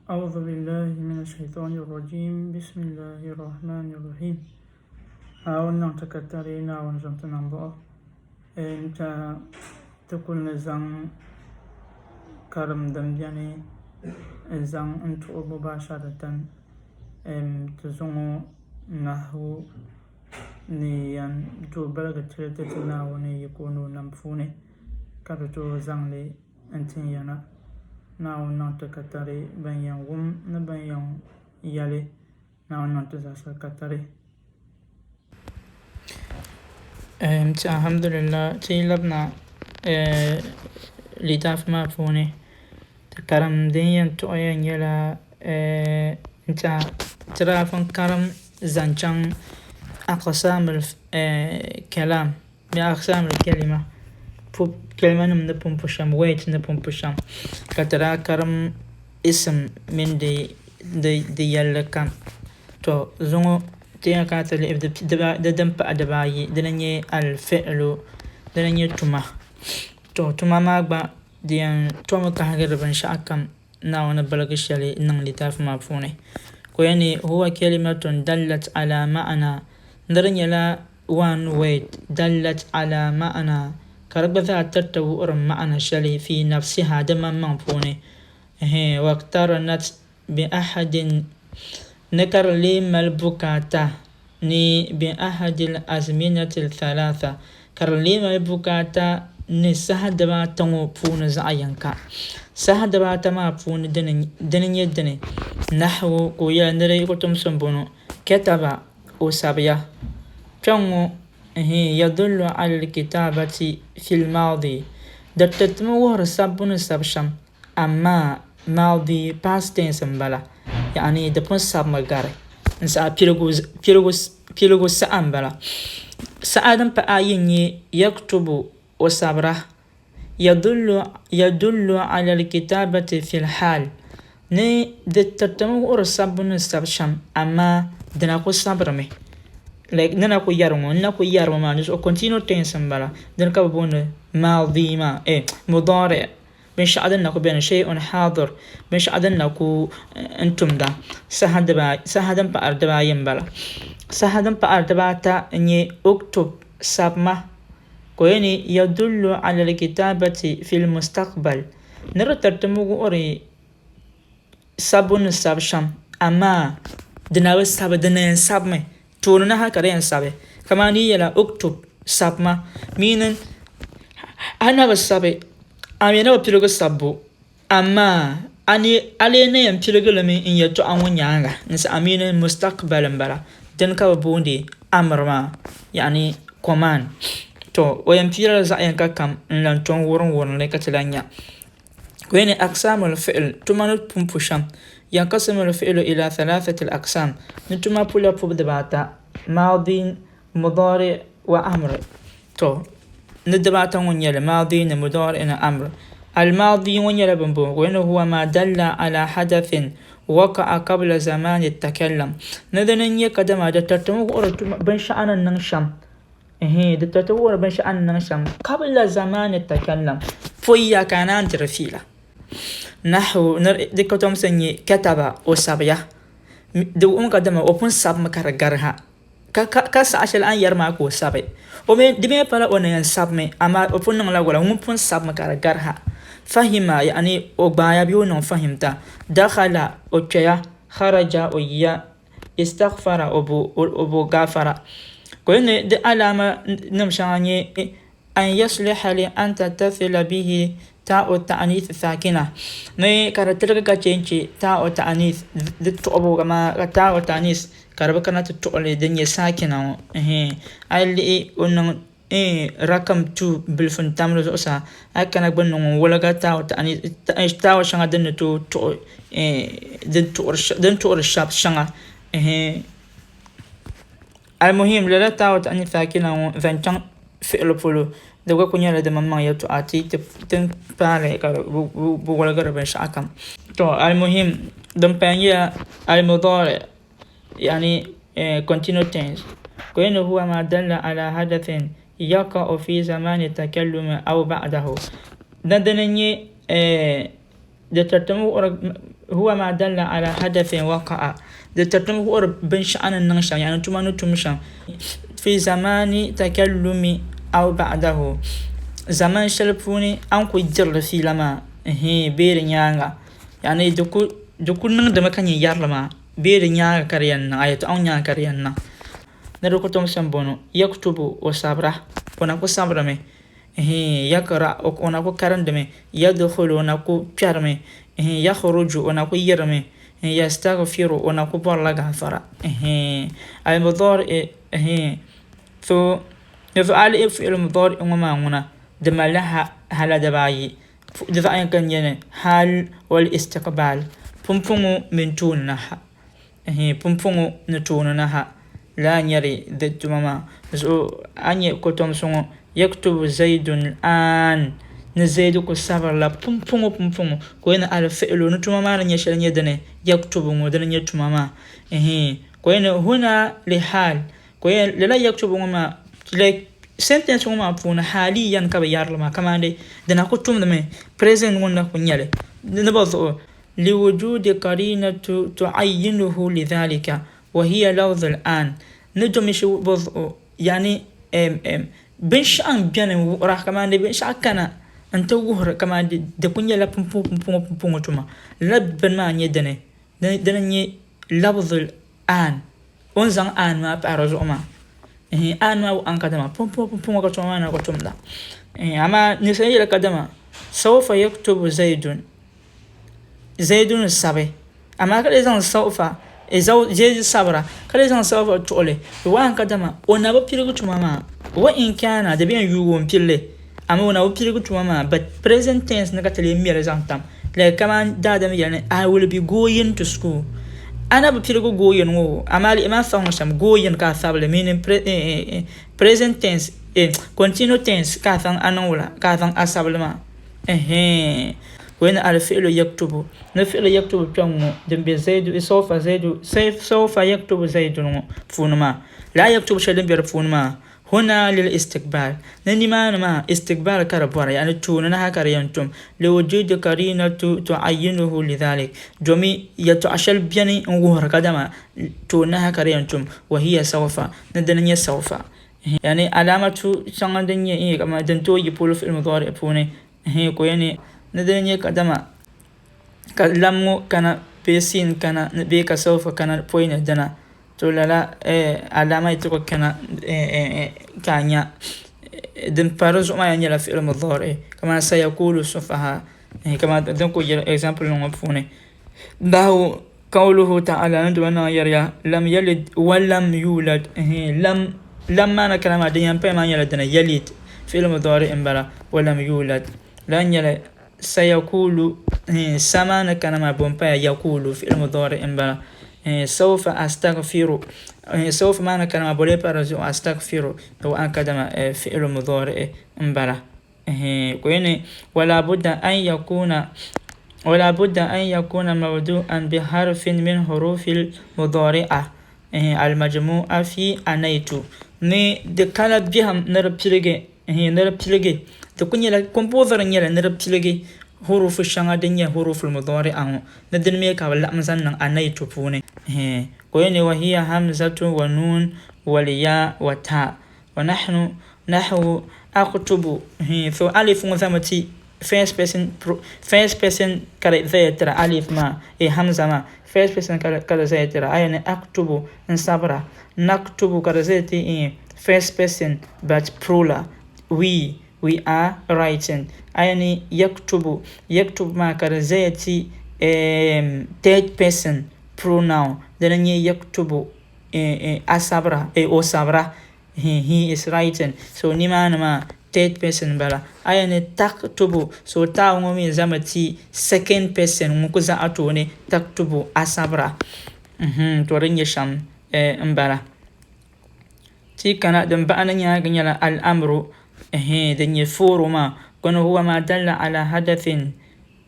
أعوذ بالله من الشيطان الرجيم بسم الله الرحمن الرحيم Naawuni niŋ ti katari Naawuni zaŋ ti niŋ buɣu n-ta ti kuli ni zaŋ karim din beni n-zaŋ n-tuhi mubasharatan ti zuŋɔ nahu ni yɛn tooi baligi tili ti ti Naawuni yiko ni o nam puuni ka di tooi zaŋ li n-tin ya na. Naawuni niŋ ti katari ban yɛn wum ni ban yɛn yɛli. Naawuni niŋ ti zaasa katari. Ti alhamdulillah ti yi labina litaafi maa puuni ti karim din yɛn tuɣi yɛn nyɛla n tiɛha ti daa pun karim zaŋ chaŋ aqsaamul kalaam bee aqsaamul kalima kalima nim ni punpu shɛm words ni punpu shɛm ka ti daa karim isim mini di yɛlli kam to zuŋɔ ti yɛn kana ti lihi di din pahi dibaayi dini n-nyɛ alifiɣilu dini n-nyɛ tuma to tuma maa gba di yɛn tomi kahigiri binshɛɣu kam Naawuni ni baligi shɛli niŋ litaafi maa puuni ka o yɛli ni huwa kalimatun dallat ala ma'ana ni di nyɛla one word dallat ala ma'ana ka di gba zaa tiriti wuhiri ma'ana shɛli fi nafsiha di maŋmaŋ puuni ɛhɛn waqtaranat bi ahadin ni ka di lee mali bukaata ni bi ahadil azminatil thalatha ka di lee mali bukaata ni saha dibaata ŋɔ puuni zaɣ yinga. Saha dibaata maa puuni dini n-nyɛ dini nahu ka o yɛli ni di kotomsi m-bɔŋɔ kataba o sabiya kpɛŋ ŋɔ yadullu alal kitaabati fil maadi di tiritimi wuhiri sabbu ni sabi shɛm Amaa maadi, past tense, m-bala, yaani di pun sabimi gari n-saha piligu saha m-bala. Saha din pahi ayi n-nyɛ yaktubu, o sabira, yadullu ala al-kitabati fil haal, ni di tiritimi wuhiri sabbu ni sabi shɛm amaa di na kuli sabirimi. Like ni na kuli yɛri ŋɔ, n na kuli yɛrimi maa di zuɣu continue tense m-bala. Dini ka bɛ booni maadi maa eh mudari. Binshɛɣu din na ku beni, shay'un haadir, binshɛɣu din na ku n tumda, saha din pahiri dibaayi m-bala. Saha din pahiri dibaata n-nyɛ uktub, sabima, ka o yɛli ni yadullu ala al-kitabati fil mustaqbal, ni di tiritimi wuhiri sabbu ni sabi shɛm, amaa di na bi sabi, di na yɛn sabimi. Tooni na ha ka di yɛn sabi, kamani di yi yɛla uktub, sabima, meaning a na bi sabi, a mi na bi piligi sabbu, amaa a lee na yɛn piligi li mi n yɛltɔɣa ŋɔ nyaaŋa n-saɣi meaning mustaqbal m-bala, dini ka bɛ booni amr maa yaani command. To o yɛn piila zaɣ yinga kam n-lan tom wurim wurim li ka ti lan nya. Ka o yɛli ni aqsaamul fi'l, tuma ni pumpu shɛm, yanqasimul fi'lu ila thalathatil aqsaam, ni tuma pula pubu dibaata, maadin, mudaari wa amr. To, ni dibaata ŋɔ n-nyɛ li, maadi ni mudaari ni amr. Al-maadi ŋɔ nyɛla bini bɔŋɔ, ka o yɛli ni huwa ma dalla ala hadathin waqa'a qabla zamani takallam, ni dini n-nyɛ kadama di tiritimi wuhiri binshɛɣu ni niŋ shɛm Ɛhɛɛ, di tɔti wuhiri binshɛɣu ni niŋ shɛm qabla zamani takallam, pɔi ya ka a naan diri fiila. Nahu, ni di kɔtomsi n-nyɛ kataba, o sabiya. Di wuhimi kadama o pun sabimi ka di gari ha, ka saha shɛli a ni yɛri maa ka o sabi. O mi, di mi pala o ni yɛn sabimi, amaa o pun niŋla wala, ŋun pun sabimi ka di gari ha. Fahima, yaani o gbaaya bee o niŋ fahimta. Dakhala, o kpɛya. Kharaja, o yiya. Istaghfara o bo o bo gaafara. Ka o yɛli ni di alaama nim shɛŋa nyɛ an yasliha li an tattasila bihi taa'u ta'aniis saakina ni ka di tiligi ka chɛ n-chɛ taa'u ta'aniis di tuɣibu amaa ka taa'u ta'aniis ka di bi kana ti tuɣili din nyɛ saakina ŋɔ ɛhɛn a yi lihi o niŋ rakam tu bilifu n-tam di zuɣusaa a yi kana gbunni ŋun woligi taawul shɛŋa din ni tooi tuɣi din tuɣiri shɛb shɛŋa alimuhim lala taawul saakina ŋɔ zaŋ chaŋ fiɣili polo di gba kuli nyɛla di maŋmaŋ yɛltɔɣa ti ni paai li ka bi woligiri binshɛɣu kam to alimuhim din paya nyɛla alimudɔri yani continue tense ka o yɛli ni huwa ma dalla ala hadathin yaqa'u fi zamani takallumi aw ba'dahu ni dini n-nyɛ di tiritimi wuhiri huwa ma dalla ala hadathin waqa'a, di tiritimi wuhiri binshɛɣu ni niŋ shɛm, yaani tuma ni tum shɛm, fi zamani takallumi aw ba'dahu, zamani shɛli puuni a ni kuli dirili fiila maa ɛhɛin bee di nyaaŋa, yaani di ku niŋdimi ka nyin yɛri li maa bee di nyaaŋa ka di yɛn niŋ, a yɛltɔɣa ŋɔ nyaaŋa ka di yɛn niŋ. Ni di kotomsi m-bɔŋɔ, yaktubu, o sabira, o na ku sabirimi, ɛhɛin, yaqra, o na ku karindimi, yadkhulu, o na ku kpɛrimi, ɛhɛin, yakhruju, o na ku yirimi, ɛhɛin, yastaghfiru, o na ku bɔrila gaafara, ɛhɛin, al-mudari, ɛhɛin, to di zuɣu a lihi fi'il mudari ŋɔ maa ŋuna di malila hala dibaayi, di zaɣ yini ka n-nyɛ ni hal wal istiqbal, pumpɔŋɔ mini tooni na ha. Ɛhɛin pumpɔŋɔ ni tooni na ha lala n-nyɛ di tuma maa zuɣu. A ni nya kɔtomsi ŋɔ, Yaktubu Zaidun al-aan, ni Zaidu kul sabirila pumpɔŋɔ pumpɔŋɔ, ka o yɛn ni al-fi'lu, ni tuma maa ni nyɛ shɛli nyɛ dini, yaktubu ŋɔ dini n-nyɛ tuma maa. Ɛhɛin ka o yɛn ni huna li haal, ka o yɛn lala yaktubu ŋɔ maa like sentence ŋɔ maa puuni haaliyan ka bɛ yɛri li maa kamani di na kuli tumdimi present ŋɔ n-na kuli nyɛ li ni bɔ zuɣu. Liwujudi qarinatu tu'ayyinuhu lidhalika wa hiya lafzu al-an, ni domishi bɔ zuɣu yani binshɛɣu m-beni n-wuhira kamani binshɛɣu kana nti wuhiri kamani di kuli nyɛla pumpɔŋɔ pumpɔŋɔ pumpɔŋɔ tuma lala bini maa n-nyɛ dini dini n-nyɛ lafzu al-an o ni zaŋ an maa pahi di zuɣu maa an maa wuhi kadama pumpɔŋɔ pumpɔŋɔ ka tuma maa na kuli tumda amaa ninsal yɛli kadama sawfa yaktubu zaidun Zaidu ni sabi amaa ka lee zaŋ sawfa Zaidu sabira ka lee zaŋ sawfa tuɣili di waan kadama o na bi piligi tuma maa wa in kana di bɛ yɛn yuugi o n pilli amaa o na bi piligi tuma maa but present tense ni ka ti lee mɛli zaŋ tam like kamani daadam yɛli ni I will be going to school a na bi piligi going ŋɔ amaa lihi maa saɣim shɛm going ka a sabili meaning present tense continue tense ka a zaŋ a niŋ wula ka a zaŋ a sabili maa. Ɛhɛɛn. Wei ni al-fi'lu yaktubu, ni fi'lu yaktubu kpɛŋ ŋɔ din be Zaidu, sawfa Zaidu, sawfa yaktubu Zaidun ŋɔ puuni maa, lala yaktubu shɛli din be di puuni maa, huna lil istikbal, ni nimaani maa istikbal ka di bɔra, yani tooni na ha ka di yɛn tum, liwujudi qarinatu tu'ayyinuhu lidhalik, domi yɛltɔɣa shɛli beni n-wuhiri kadama tooni na ha ka di yɛn tum, wa hiya sawfa, ni dini n-nyɛ sawfa. Yani alaamatu shɛŋa din nyɛ kamani din tooi yi polo fi'il mudɔri puuni ka o yɛn ni ni dini nyɛ kadama ka lam ŋɔ kana bee siin kana bee ka sawfa kana pɔi ni dina to lala alaama yi ti ku kana ka a nya din pa di zuɣu maa yɛn nyɛla fi'il mudɔri kamani sayakulu sufaha kamani din kuli yɛli example ŋɔ puuni Nahu qawluhu ta'ala ni dama naai yɛriya lam yalid wa lam yulad ɛhɛn lam lam maa ni kana maa din yɛn paya maa nyɛla dini yalid fi'il mudari n bala wa lam yulad lan nyɛli sayakulu ɛhɛn sa maa ni kana maa bɔ n paya yakulu fi'il mudari n bala ɛhɛn sawfa astaghfiru ɛhɛn sawfa maa ni kana maa bɔ lee pa di zuɣu astaghfiru di waɣa kadama fi'il mudari n bala. Wala budda an yakuna wala budda an yakuna mabdu'an bi harfin min hurufil mudari'a al majmu'a fi anaytu ni di kana biɛhim ni di piligi ni di piligi di ku nyɛla composer n-nyɛli ni di piligi hurufu shɛŋa din nyɛ huruful mudari'a ŋɔ ni dini mi ka bɛ laɣim zaŋ niŋ anaytu puuni ka o yɛli ni wa hiya hamzatu wa nun wal ya wa ta Wa nahnu, nahwu, aktubu, hii, so alif ŋɔ zami ti first person pro, first person ka di zaya tira alif maa, eh, hamza maa, first person ka di zaya tira, a yɛli ni aktubu n sabira, naktubu ka di zaya ti eh, first person but plural, we, we are writing, a yɛli ni yaktubu, yaktubu maa ka di zaya ti eh, third person pronoun, dini n-nyɛ yaktubu. a sabira o sabira he is writing so nimaani maa third person n bala a yɛn ni taktubu so taa ŋɔ mi zami ti second person ŋun ku za a tooni taktubu a sabira to din nyɛ shɛm n bala ti kana din bahi ni nyaangi nyɛla al-amru din nyɛ fooro maa kuni huwa ma dalla ala hadathin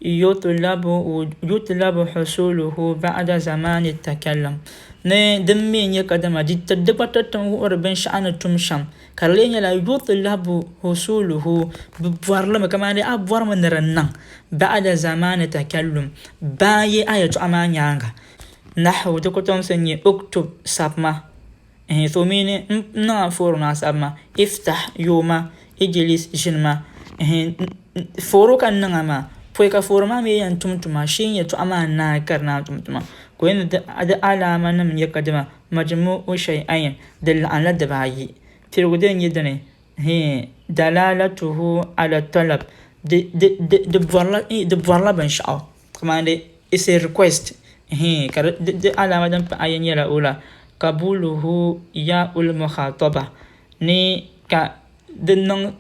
Yutlabu husuluhu ba'da zamani takallam. Ni din mi nyɛ kadama di di gba ti ti wuhiri binshɛɣu ni tum shɛm ka di lee nyɛla yutlabu husuluhu bɛ bɔri li mi kamani a bɔrimi ni di niŋ ba'da zamani takallum baayi a yɛltɔɣa maa nyaaŋa. Nahu di kotomsi n-nyɛ uktub sabima Ɛhɛn so mi ni n niŋ anfoori maa sabi ma iftah yooma ijlis ʒini ma ɛhɛn fooro ka n niŋ a maa pɔi ka fooro maa mi yɛn tum tuma shee yɛltɔɣa maa naai ka di naan tum tuma ka o yɛn ni di alaama nim nyɛ kadama majmu'u shay'ayn di laɣimla dibaayi piligu din nyɛ dini Hee dalalatuhu ala talab di di di di bɔrila di bɔrila binshɛɣu kamani it's a request hee ka di di alaama din pahi ayi nyɛla wula kabuluhu ya-ul muhataba ni ka di niŋ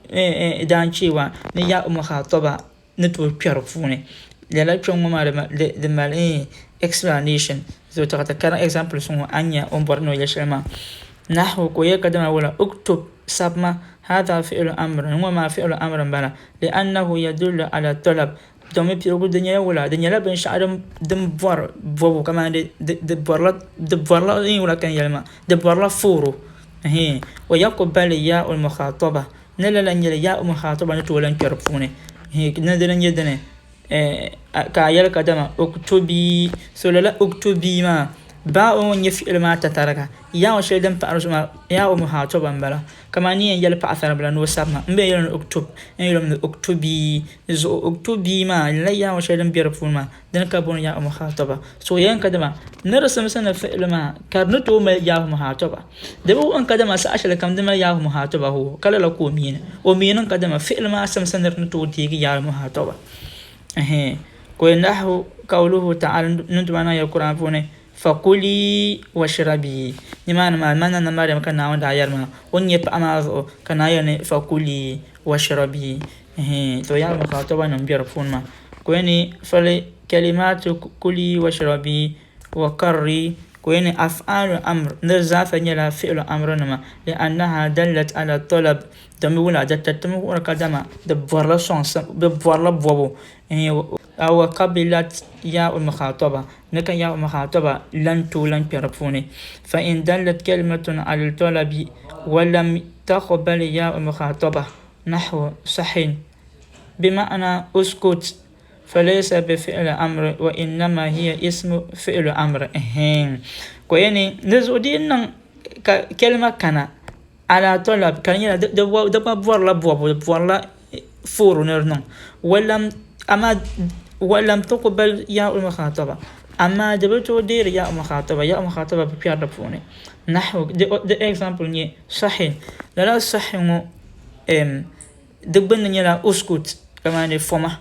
daanchewa ni ya-ul muhataba ni tooi kpɛ di puuni lala kpɛŋ ŋɔ maa di mali explanation so ka ti karim examples ŋɔ a ni nya o ni bɔri ni o yɛli shɛli maa nahu ka o yɛli kadama wula uktub sabima hadha fi'lu amrin ŋɔ maa fi'lu amrin n bala li'annahu yadullu ala talab domi piligu di nyɛla wula di nyɛla binshaɣu din bɔri bɔbu kamani di bɔrila di bɔrila wula ka n yɛli maa di bɔrila fooro wa yaqbalu ya'ul mukhataba Ni lala n-nyɛ li, yaa Umm Khataba ni tooi lan kpe di puuni. Ni dini n-nyɛ dini ka a yɛli kadama uktubi, so lala uktubi maa baa ŋɔ n-nyɛ fi'ili maa tatariga. Yaa ŋɔ shɛli din pahiri zuɣu maa yaa Umm Khataba m-bala. Kamani ni yɛn yɛli paɣasaribila ni o sabi ma, m bee yɛli ni uktub, n yɛli mi ni uktubi. Di zuɣu uktubi maa lala yaa ŋɔ shɛli din be di puuni maa dini ka bɛ booni yaa Umm Khataba. So yɛn kadama ni di simsi ni fi'ili maa ka di ni tooi mali yaa Umm Khataba. Di bi wuhi kadama saha shɛli kam di mali yaahu muhaataba hoo, ka lala ka o mi ni. O mi ni kadama fi'ili maa simsi ni di ni tooi deegi yaahu muhaataba. Ɛhɛn. Ka o nahu qawluhu ta'ala ni tuma niŋ yɛli Kur'an puuni, Fakuli washrabi. Nimaani maa, man Nana Mariam ka Naawuni daa yɛri maa, o ni nyɛ paɣa maa zuɣu ka Naawuni yɛli ni fakuli washrabi. Ɛhɛn. To yaahu muhaataba nim be di puuni maa. Ka o yɛli ni fali kalimatu kuli washrabi. Wa karri, ka o yɛli ni af'aalu amr, ni di zaasa nyɛla fi'lu amri nima, li'annaha dallat ala talab, domi wula di tiriti mi wuhiri kadama di bɔrila sɔŋsim, di bɔrila bɔbu, wa qabilat yaa'ul mukhataba, ni ka yaa'ul mukhataba lan tooi lan kpe di puuni, fa in dallat kalimatun ala talabi wa lam taqbal yaa'ul mukhataba nahwu sahin bima'ana uskut. Falaysa bi fi'li amri wa innama hiya ismu fi'lu amri ɛhɛn ka o yɛli ni di zuɣu di yi niŋ ka kalima kana ala talab ka di nyɛla di gba bɔrila bɔbu di bɔrila fooro ni di niŋ walam amaa walam tuqbal yaa'ul mukhataba amaa di bi tooi deeri yaa'ul mukhataba yaa'ul mukhataba bi kpɛri di puuni nahu di example n-nyɛ sahi lala sahi ŋɔ Di gbunni nyɛla uskut kamani foma,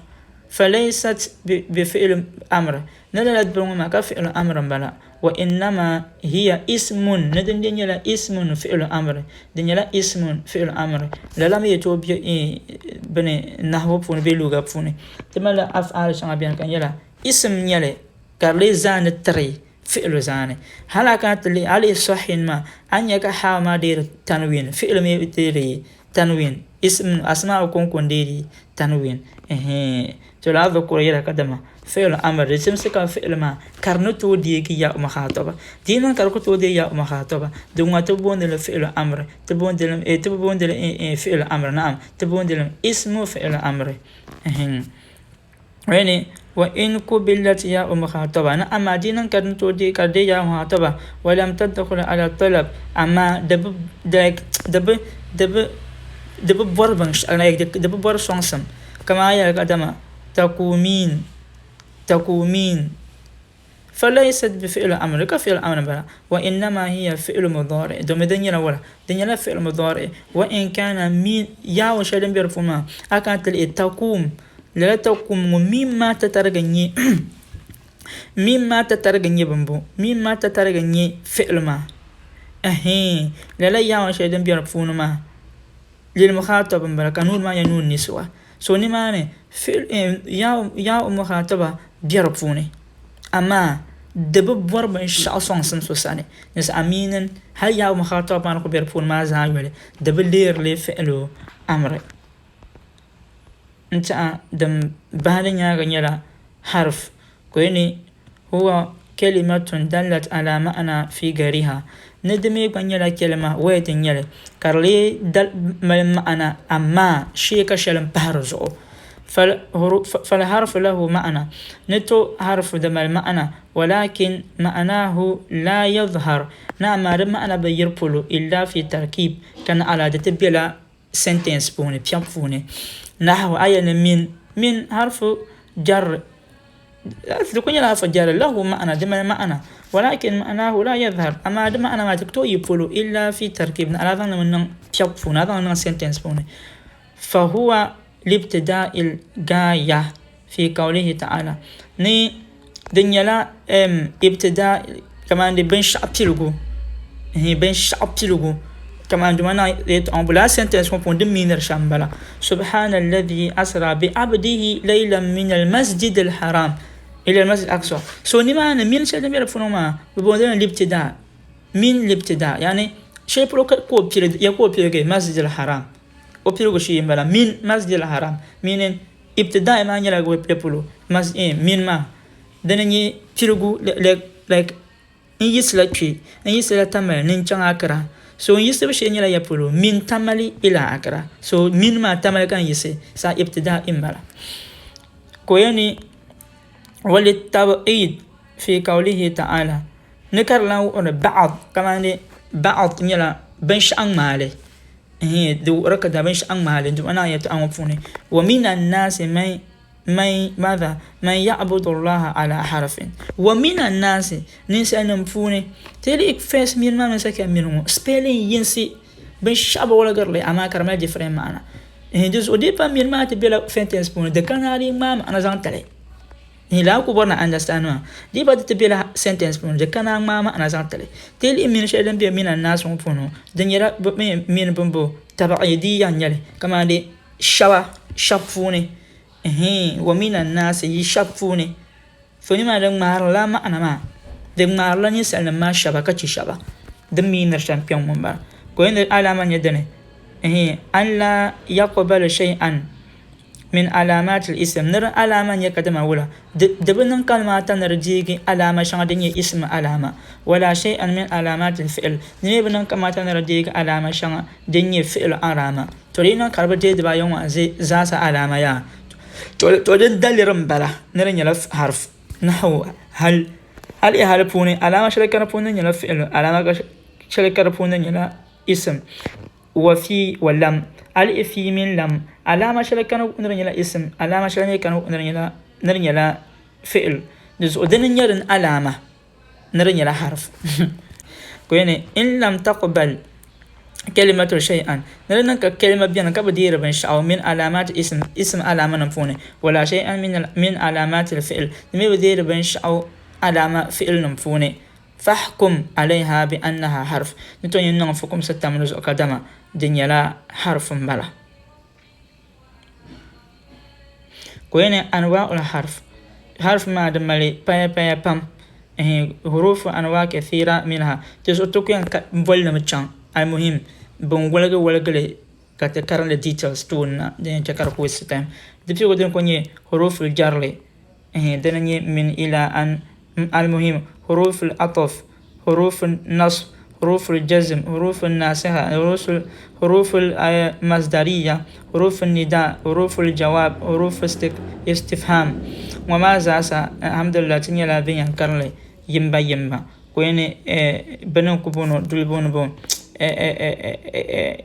falaysat bi fi'li amr, ni lala duri ŋɔ maa ka fi'lu amr m-bala, wa innama hiya ismun, ni din dee nyɛla ismun fi'lu amr, di nyɛla ismun fi'lu amr, lala mi yi tooi be bini nahibu puuni bee luga puuni. Ti malila af'aal shɛŋa beni ka di nyɛla ism n-nyɛ li ka di lee zaani tiri fi'lu zaani. Hali a kana ti lihi a lihi sahin maa a ni nya ka haa maa deeri tanwin, fi'lu mi deeri tanwin, ism asma'u konko n-deeri tanwin ɛhɛɛn. To lala zuɣu ka o yɛra kadama fi'lu amr di simsi ka fi'lu maa ka di ni tooi deegi ya mukhataba. Di yi niŋ ka di ku tooi deei ya mukhataba di ŋɔ ti booni li fi'lu amr ti booni li ti bi booni li fi'lu amr na'am ti booni li ismu fi'lu amr ɛhɛɛn. Yani wa in qubilat ya mukhataba ni amaa di niŋ ka di ni tooi deei ka di deei ya mukhataba wa lam tadkhul ala talab amaa di bi like di bi di bi di bi bɔri binshɛɣu like di bi bɔri sɔŋsim kamani a yɛli kadama takumin takumin Falaysat bi fi'li amri, di ka fi'li amri m-bala, wa innama hiya fi'lu mudari, domi di nyɛla wala? Di nyɛla fi'li mudari, wa in kana min, yaawu shɛli din be di puuni maa, a kana ti lihi takum, lala takum ŋɔ mim maa tatariga n-nyɛ mim maa tatariga n-nyɛ bimbo, mim maa tatariga n-nyɛ fi'li maa, ɛhɛɛn, lala yaawu shɛli din be di puuni maa. Lilmukhatab m-bala ka nuun maa nyɛ nuun niswa. So nimaani yaa mukhataba be di puuni amaa di bi bɔri binshɛɣu sɔŋsim so sani ni aminin hali yaa mukhataba maa ni kuli be di puuni maa zaa yoli di bi leeri li fi'lu amri. N-tɛha din bahi di nyaaŋa nyɛla harf ka o yɛli ni huwa. kalimatun dallat ala ma'ana fi gariha ni di mi gba nyɛla kalima word n nyɛli ka di lee mali ma'ana amaa shee ka shɛli n pahi di zuɣu falharfu lahu ma'ana ni to harfu di mali ma'ana walakin ma'anahu la yadhhar ni amaa di ma'ana bi yiri polo illa fi tarkib ka naɣila di ti bela sentence puuni piɛbu puuni nahu a yɛli ni min min harfu jar di ku nyɛla harfu jar lahu ma'ana di mali ma'ana walakin ma'anahu la yadhhar amaa di ma'ana maa di ku tooi yi polo illa fi tarkib naɣila a zaŋ li mi niŋ piɛbu puuni a zaŋ li niŋ sentence puuni fahuwa libtida'il gaaya fi qawlihi ta'ala ni di nyɛla ibtidaa kamani di binshɛɣu piligu binshɛɣu piligu kamani duma na yɛltɔɣa ŋɔ lala sentence ŋɔ puuni di miiniri shɛm m-bala subhana alladhi asra bi abdihi laylan min almasjid alharam ila almasjid al-aqsa. So nimaani mini shɛli din be di puuni ŋɔ maa bɛ booni li libtidaa min libtidaa yani shɛli polo ka o piligi ya ka o piligi masjid al-haram o piligu shee m-bala min masjid al-haram meaning Ibtidaai maa nyɛla ya polo min maa dini n-nyɛ piligu like n yiɣisila kpe n yiɣisila Tamale ni n chaŋ Accra so n yiɣisibu shee nyɛla ya polo min Tamale ila Accra so min maa Tamale ka n yiɣisi saa ibtidaai m-bala ka o yɛli ni walitab'id fi qawlihi ta'ala ni ka di lahi wuhiri ba'd kamani ba'd nyɛla binshɛɣu ŋmaali Di wuhiri ka binshɛɣu ŋmaali n-duhi naa yɛltɔɣa ŋɔ puuni wa mina n-naasi man maadha man ya'budu Allaha ala harfin wa mina n-naasi ninsalinima puuni ti yi lihi first mini maa mini second mini ŋɔ spelling yinsi binshɛɣu bi waligiri li amaa ka di mali different maana di zuɣu di yi pa mini maa ti bela sentence puuni di kana a dii ŋmaai maana zaŋ tali. Ni laa ku bɔri ni understand maa, di yi ba di ti bela sentence puuni, di kana a ŋmaai ma'ana zaŋ tili. Ti yi lihi mini shɛli din be mina n-naasi ŋɔ puuni ŋɔ, di nyɛla bɛ mi mini bimbo tabi'idiya n-nyɛ li, kamani di shɛba, shɛba puuni, ɛhɛin, wa mina n-naasi yi shɛba puuni. So ni maa di ŋmaarila ma'ana maa, di ŋmaarila ninsalinima maa shɛba ka che shɛba. Di mi ni di shɛm kpɛŋ ŋɔ m-bala. Ka o yɛn ni alaama nyɛ dini, ɛhɛin, an laa yaqbalu shay'an. Min alaamaati ism, ni di alaama nyɛ kadama wula, di di bi niŋ kalimaata ni di deegi alaama shɛŋa din nyɛ ism alaama, wala shay'an min alaamaati fi'l, di mi bi niŋ kamaata ni di deegi alaama shɛŋa din nyɛ fi'l alaama. To di yi niŋ ka di bi deei dibaayi ŋɔ zaasa alaama yaa, to din daliri m-bala ni di nyɛla harf, nahu, hal, hal hali puuni alaama shɛli ka di puuni nyɛla fi'l, alaama shɛli ka di puuni nyɛla ism. Wa fi wa lam, al fi mini lam, alaama shɛli kani ni di nyɛla ism, alaama shɛli mi kani ni di nyɛla ni di nyɛla fi'il. Di zuɣu dini n-nyɛ din alaama ni di nyɛla harf. Ka o yɛli ni in lam taqbal kalimatu shay'an, ni di niŋ ka kalima beni ka bi deeri binshɛɣu min alaamaati ism, ism alaama nim puuni, wala shay'an min alaamaati fi'il, di mi bi deeri binshɛɣu alaama fi'il nim puuni. Fahkum alayha bi annaha harf, ni to nyin niŋ fukumsi tam di zuɣu kadama di nyɛla harf m-bala. Ka o yɛli ni anwaa'ul harf, harf maa di mali paya paya pam, ɛhɛn hurufu anwaa kathira minha, di zuɣu ti ku yɛn boli li mi chaŋ almuhim bɛn woligi woligi li ka ti karindi details tooni na din yɛn che ka di ku waste time. Di piligu dini ku nyɛ huruful jarli. Dini n-nyɛ min ila an almuhim huruf al-ataf huruf al-nasb huruf al-jazm huruf al-nasiha huruf al-masdariya huruf al-nida huruf al-jawab huruf istifham ŋɔ maa zaasa alhamdulillah ti nyɛla bɛ yɛn karinli yimba yimba ka o yɛn ni bɛ ni ku booni duli booni bo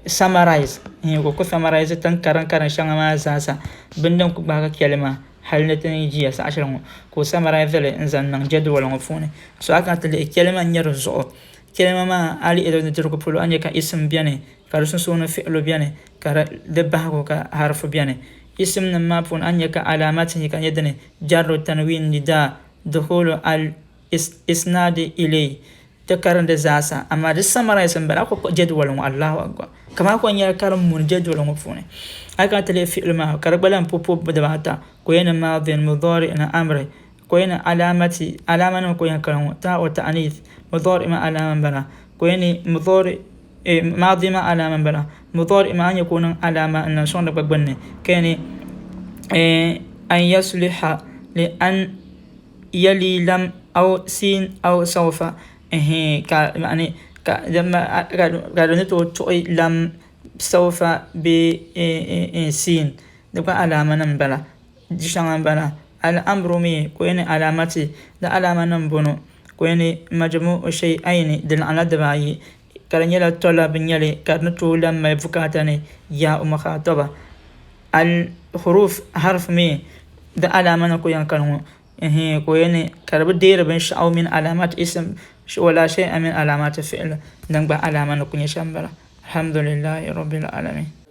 summarize ka o ku summarize tin karim karim shɛŋa maa zaasa bini din ku gbaagi kpɛli maa. Hali ni ti ni ʒiya saha shɛli ŋɔ ka o samaraizi li n-zaŋ niŋ jadwal ŋɔ puuni. So a kana ti lihi kalima n-nyɛ di zuɣu. Kalima maa a lihi di nudirigu polo a ni nya ka isim beni ka di sunsuuni fiɣilu beni ka di bahigu ka harifu beni. Isimnima maa puuni a ni nya ka alaamatihi ka di nyɛ dini jarru, tanwiin, nidaa, dukhulu al isnaadi ilay. Ti karindi zaasa amaa di summarize m-bala a ku kpuɣi jadwal ŋɔ Allahu Akbar kamani a ku nyɛla karim muni jadwal ŋɔ puuni a yi kana ti lihi fi'il maa ka di gba lahi pobi pobi dibaata ka o yɛli ni maadin mudɔri ni amri ka o yɛli ni alaamati alaamanima ka o yɛn kali ŋɔ taa'u ta'aniis mudɔri maa alaama m-bala ka o yɛli ni mudɔri maadi maa alaama m-bala mudɔri maa a ni nya ka o niŋ alaama n-lahi sɔŋ di gba gbunni ka yɛli ni an yasliha li an yali lam. Aw siin aw sawfa ɛhɛn ka yani ka ka di ni tooi tuɣi lam sawfa bee siin di gba alaama nim n bala di shɛŋa n bala al amru mi ka o yɛn ni alaamati di alaama nim n bɔŋɔ ka o yɛn ni majmu'u shay'ayni di laɣimla dibaayi ka di nyɛla tɔlab n nyɛli ka di ni tooi lahi mali bukaata ni yaa'u mukhaataba al huruf harf mi di alaama ni ku yɛn kani ŋɔ Ɛhɛn, ka o yɛli ni ka di bi deeri binshɛɣu mini alaamati isim wala shay'an min alaamati fi'l din gba alaama ni ku nyɛ shɛm m-bala. Alhamdulillahi Rabbil Alamin.